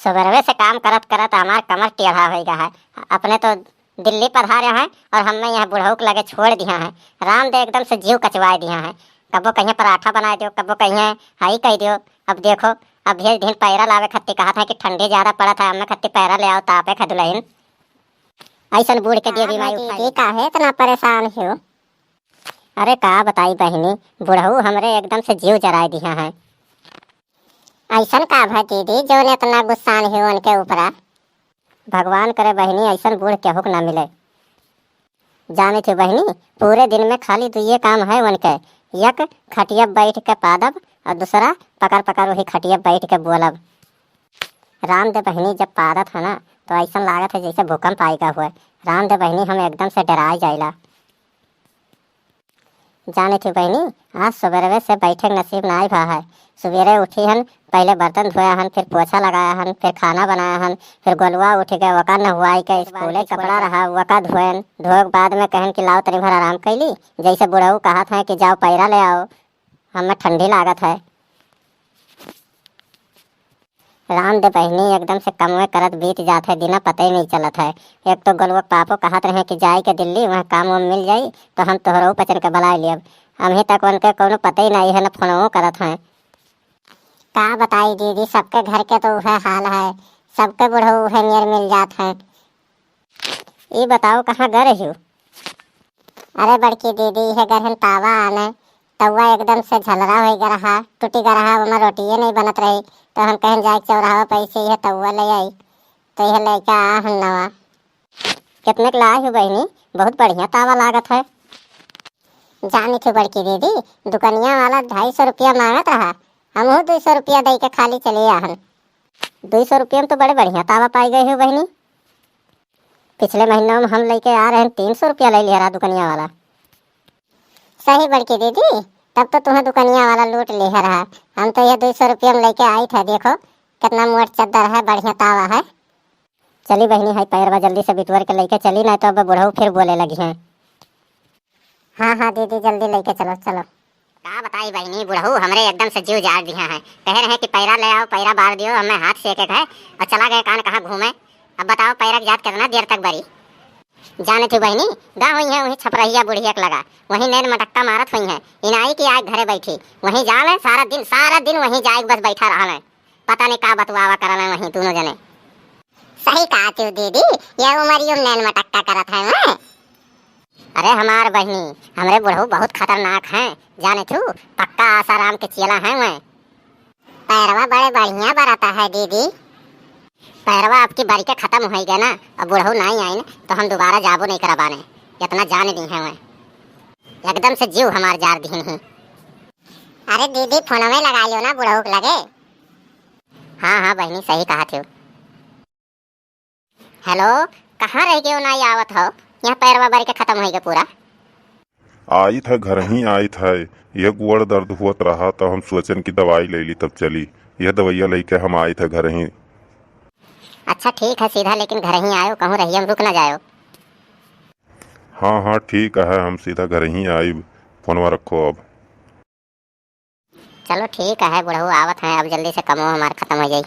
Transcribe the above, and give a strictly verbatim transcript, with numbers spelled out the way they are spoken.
सुबेरवे से काम करत करत हमार कमर टेढ़ा होइ गा है। अपने तो दिल्ली पधारे हैं और हमें यहाँ बुढ़ऊ के लगे छोड़ दिया है। राम दे एकदम से जीव कचवाए दिया है। कबो कहिए पराठा बनाए दियो, कबो कहिए हाई कह दियो। अब देखो, अब भेज दिन पैरा लावे खत्ती कहत है कि ठंडी ज्यादा पड़त है, हमें खत्ती पैरा ले आओ, तापे खा दुलहिन। ऐसन बूढ़ के देवी माई उठाई। काहे इतना परेशान हो? अरे का बताई बहिनी, बुढ़ऊ हमरे एकदम से जीव जराए दिया है। ऐसन का भा दीदी, जौन इतना गुस्सान है उनके ऊपरा? भगवान करे बहिनी, ऐसन बूढ़ केहू के ना मिले। जाने थे बहिनी, पूरे दिन में खाली दुइये काम है उनके, एक खटिया बैठ के पादब और दूसरा पकड़ पकड़ वही खटिया बैठ के बोलब। राम दे बहिनी जब पादत है ना, तो ऐसन लागत है जैसे भूकंप आएगा हुए। राम दे बहिनी हम एकदम से डराए जाइला। जाने थी बहिनी, आज सुबेरवे से बैठे के नसीब नाई भा है। सुबेरे उठी हन, पहले बर्तन धोया हन, फिर पोछा लगाया हन, फिर खाना बनाया हन, फिर गोलुआ उठ गए, वका नहुआई के स्कूले कपड़ा रहा, वका धोएन। धोए के बाद में कहन कि लाओ तनी भर आराम कैली, जैसे बुढ़ऊ कहत हैं कि जाओ पैरा ले आओ, हमें ठंडी लागत है। राम दे बहिनी एकदम से कमवे करत बीत जात है, दिना पता ही नहीं चलत है। एक तो गोलुआ के पापो कहत रहे कि जाए के दिल्ली, वहाँ काम वाम मिल जाई, तो हम तोहरो पचन के बुलाए लियब। अभी तक उनके कोनो पता ही नहीं है, न फोनवो करत हैं। का बताई दीदी, सबके घर के तो उहे हाल है, सबके बुढ़ऊ उहे नियर मिल जात है। ई बताओ, कहाँ गए रही हो? अरे बड़की दीदी, इहे गरहन तावा आने, तउवा एकदम से झलरा होई ग रहा, टूटी ग रहा, ओमा रोटिये नहीं बनत रही, तो हम कहन जाए के चौराहा पे से इहे तउवा ले आई, तो इहे लेके आ हम नवा। कितने के लाई हो बहिनी? बहुत बढ़िया तावा लागत है। जानी थी बड़की दीदी, दुकनिया वाला ढाई सौ रुपया मांगत रहा, हमहू दुई सौ रुपया दे के खाली चले आहन। दुई सौ रुपया में तो बड़े बढ़िया तावा पाई गए हो बहिनी। पिछले महीना में हम लेके आ रहे हैं, तीन सौ रुपया ले लिया रहा दुकनिया वाला। सही बड़की दीदी, तब तो तुम्हें दुकनिया वाला लूट लिया रहा। हम तो ये दुई सौ रुपया में लेके आई था, देखो कितना मोट चद्दर है, बढ़िया तावा है। चली बहिनी, हाई पैरवा जल्दी से बिटुअर के लेके चली, नहीं तो अब बुढ़ऊ फिर बोले लगी हैं। हाँ हाँ दीदी, जल्दी लेके चलो, चलो। का बताई बहिनी, बुढ़ऊ हमरे एकदम से जीव जाड़ दिया है। कहे रहे कि पैरा ले आओ, पैरा बार दियो, हमें हाथ सेके के है, और चला गए कान कहाँ घूमे। अब बताओ, पैरा के जात कितना देर तक बरी? जाने थी बहिनी, गा हुई है वहीं छपरहिया बुढ़िया के लगा, वहीं नैन मटक्का मारत हुई है। इनाई की आग घरे बैठी, वहीं जाल है, सारा दिन, सारा दिन वहीं जाए बस बैठा रहा है। पता नहीं का बतुआवा करल है वहीं दोनों जने। सही कहा तू दीदी, ये उमरियो में नैन मटक्का करत है मैं। अरे हमार बहिनी, हमरे बुढ़ऊ बहुत खतरनाक हैं, जाने थू, पक्का आसाराम के चेला हैं मैं। पैरवा बड़े बढ़िया बरता है दीदी। पैरवा आपकी बारी के खत्म होई गए ना, अब बुढ़ऊ नाई आइन तो हम दोबारा जाबो नहीं करबाने, इतना जान दी है मैं। एकदम से जीव हमार जार दीन ही। अरे दीदी, फोनवे लगा लियो ना बुढ़ऊ के लगे। हाँ हाँ बहिनी, सही कहा थी। हेलो, कहाँ रह गयो, नाई आवत हो? यहाँ पैरवा बारी के खत्म होई गए पूरा। आइत है, घर ही आइत है। यह गोड़ दर्द हुअत रहा, तब हम सोचन कि दवाई ले ली, तब चली। यह दवाइया लेके हम आइत है घर ही। अच्छा ठीक है, सीधा लेकिन घर ही आयो, कहूँ रहिए हम रुक ना जायो। हाँ हाँ ठीक है, हम सीधा घर ही आइब। फोनवा रखो अब। चलो ठीक है बुढ़ऊ, आवत हैं, अब जल्दी से कमो हमार खत्म हो जाई।